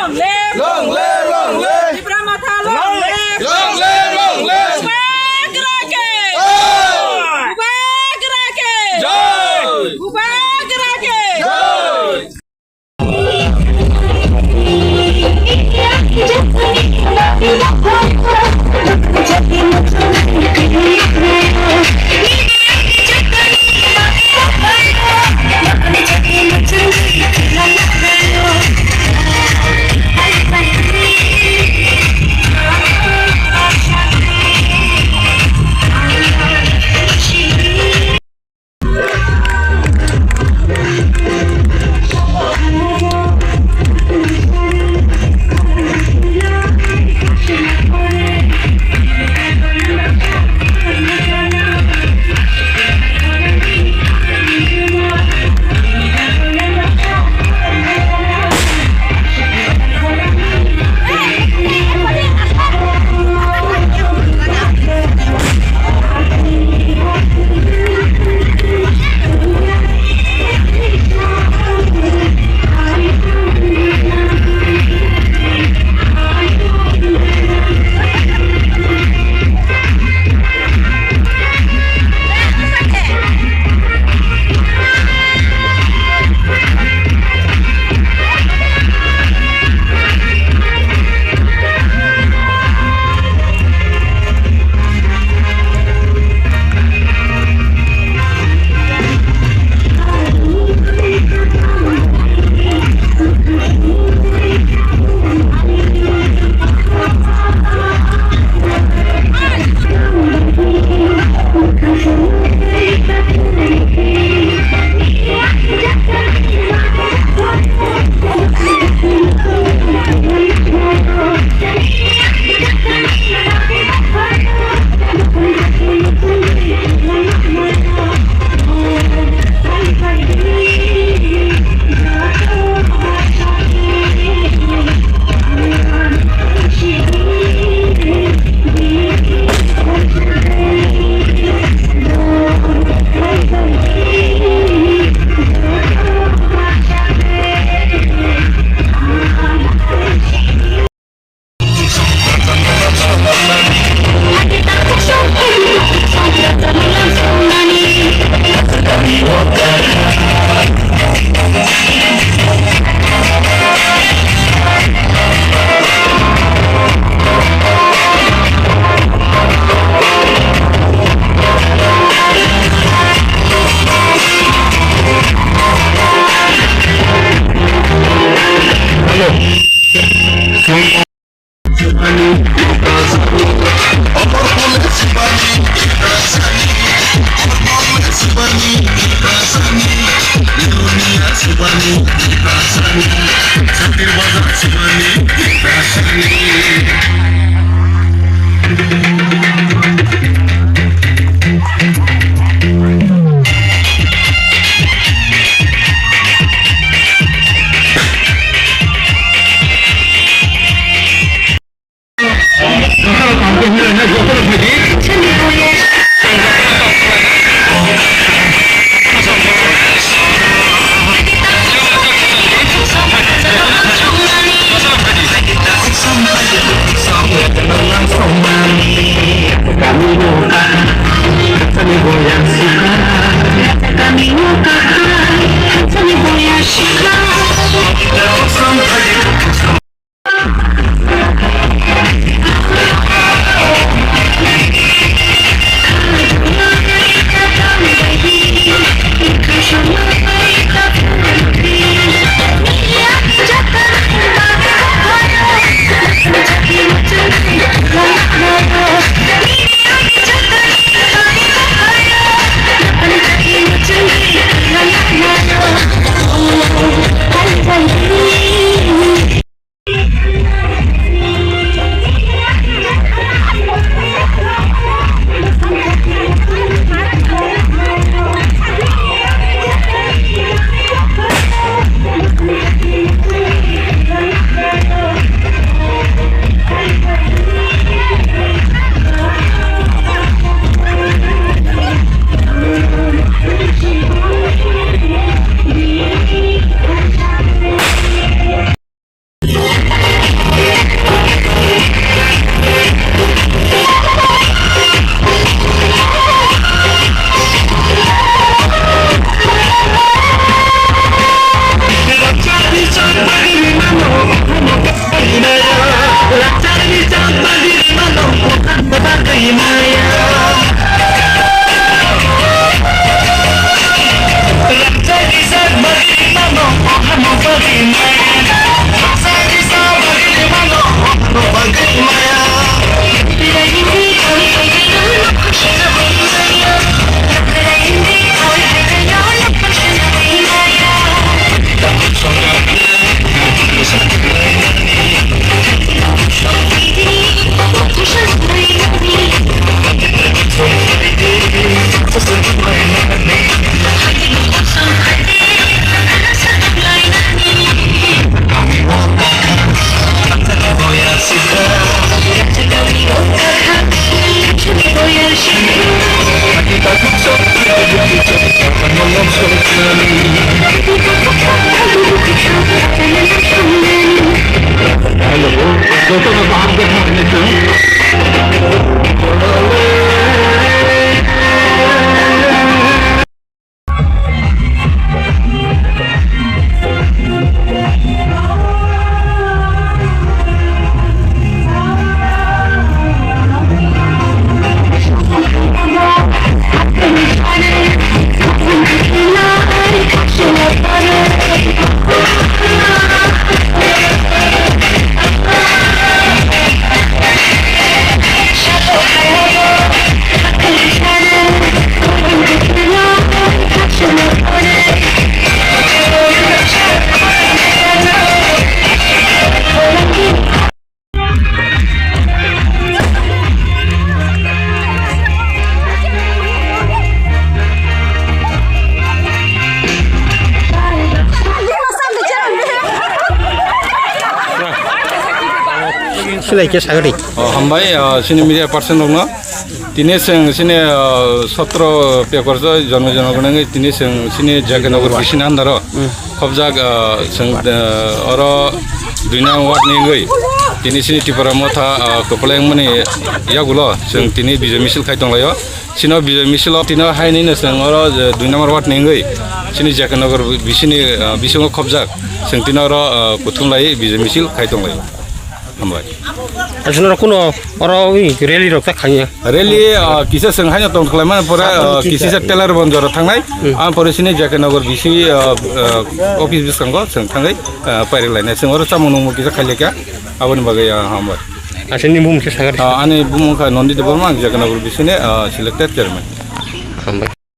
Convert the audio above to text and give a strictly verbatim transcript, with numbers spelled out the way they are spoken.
Long live! Long live, long live! Tipra Motha long live! Long live, long live! Bubagra ki! Jai! Bubagra ki! Jai! Bubagra ki! Jai! Silai khe sagri. O, hambai, o, sini media person rokno. Tini chwng sini, o, sotro pekorjo jonmo jonmo gwnangwi tini chwng sini J K Nagar bisini andaro khobjak, o, chwng, o, oro dui nang ward ni wngwi tini sini Tipra Motha, o, kwplai wngmani yagulo chwng tini bijai misil khai tonglaio. Sino bijai misilo tino hainino chwng oro, o, dui number ward ni wngwi sini J K Nagar bisini, o, bisingo khobjak chwng tino oro, o, kuthum lai bijai misil khai tonglaio. Hambai. Aswk norok kuno oro wi rally rok ta khanya. Rally, ah, kisa chwng haino tong khlaimani pore, ah, kisa sa Tailor Bonjoro thangnai. Hmm. Ang pore sini J K Nagar bisi, ah, ah, office bwskango chwng thangwi, ah, pairi lainai. Chwng oro chamung nungmung kisa khailekha. Aboni bagwi, ah, hambai. Aswk ni bumung khe sagari. Ah, ani bumung kha Nandi Debbarma, ang J K Nagar bisini, ah, selected chairman. Hambai.